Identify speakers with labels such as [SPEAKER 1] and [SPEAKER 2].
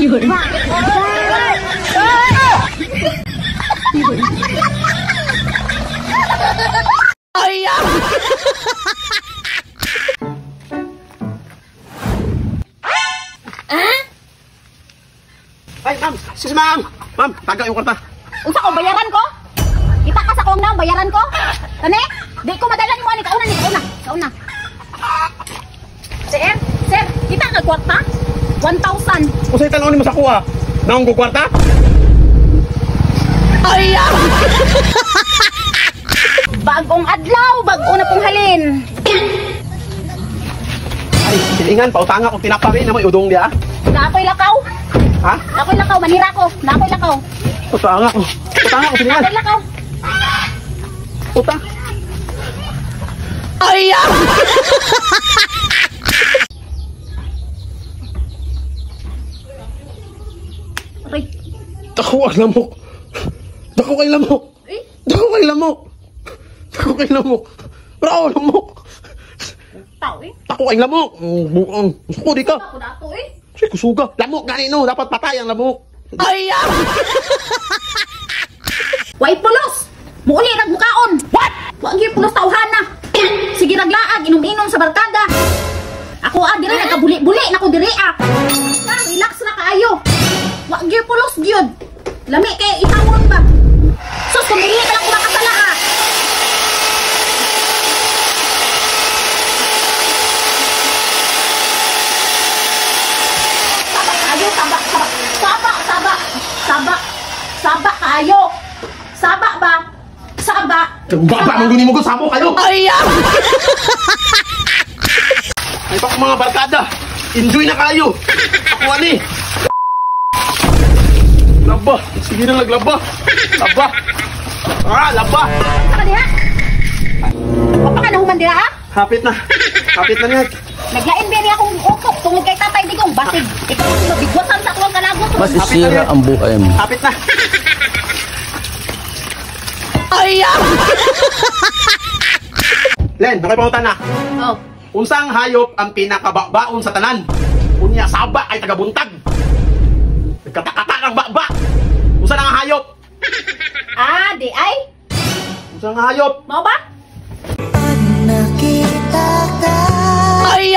[SPEAKER 1] Ay!
[SPEAKER 2] Ay, ma'am! Sis, ma'am! Ma'am, taga yung kwarta.
[SPEAKER 1] Unsa ko, bayaran ko? Kita ka sa kong naong, bayaran ko? Tani? Di ko madala ni mo ani, kauna ni, kauna. Kauna. Sir, sir, kita ka kwarta? 1,000.
[SPEAKER 2] Unsay tan-on nimo sa kuha? Naong ko kwarta?
[SPEAKER 1] Ay! Bagong adlaw, bago na pong halin.
[SPEAKER 2] Ay, silingan, pautanga kung tinapa rin na may udong diya.
[SPEAKER 1] Na ako'y lakaw.
[SPEAKER 2] Ha?
[SPEAKER 1] Na ako'y lakaw, manira ko. Na ako'y lakaw.
[SPEAKER 2] Utanga ko. Utanga ko, silingan.
[SPEAKER 1] Na ako'y lakaw.
[SPEAKER 2] Utang.
[SPEAKER 1] Ay! Aray.
[SPEAKER 2] Dako ang lamok. Dako kay lamok.
[SPEAKER 1] Eh?
[SPEAKER 2] Dako kay lamok. Dako kay lamok. Bro, lamok.
[SPEAKER 1] Tao eh.
[SPEAKER 2] Dako kay lamok. Buang. Suko di ka.
[SPEAKER 1] Ako na ato eh.
[SPEAKER 2] Sige, kusuga. Lamok gani no, dapat patay ang lamok.
[SPEAKER 1] Ay! Way pulos! Muuli nagmukaon! What? Wa gyud pulos tawhana. Sige naglaag, inom-inom sa barkada. Ako ah, diri nagkabuli-buli nako diri ah. Ta, relax na kaayo. Wa gyud pulos gyud. Lami kay ihawon ba? Sus, kung dili ka lang kumakasala ah. Saba kaayo, saba, saba. Saba, saba. Saba. Saba kaayo. Saba ba? Saba.
[SPEAKER 2] Baba, mangguni mo ko, samo kayo.
[SPEAKER 1] Ay!
[SPEAKER 2] Ay pa mga barkada. Enjoy na kayo. Ako ani. Laba. Sige na naglaba. Laba. Ah, laba.
[SPEAKER 1] Sa ka diha? O pa ka nahuman diha ha?
[SPEAKER 2] Hapit na. Hapit na niya.
[SPEAKER 1] Naglain ba niya akong utok tungod kay Tatay Digong basig. Ikaw ang mabigwasan sa akong kanagot.
[SPEAKER 3] Masisira ang buhay mo.
[SPEAKER 2] Hapit na.
[SPEAKER 1] Ay!
[SPEAKER 2] Len, nakipangutan na.
[SPEAKER 1] Oh.
[SPEAKER 2] Unsang hayop ang pinakababaon sa tanan? Unya saba ay tagabuntag. Nagkatakata ng baba. Unsa na ang hayop?
[SPEAKER 1] Ah, di ay.
[SPEAKER 2] Unsa ang hayop?
[SPEAKER 1] Mao ba?
[SPEAKER 4] Nakita ka.
[SPEAKER 1] Ay!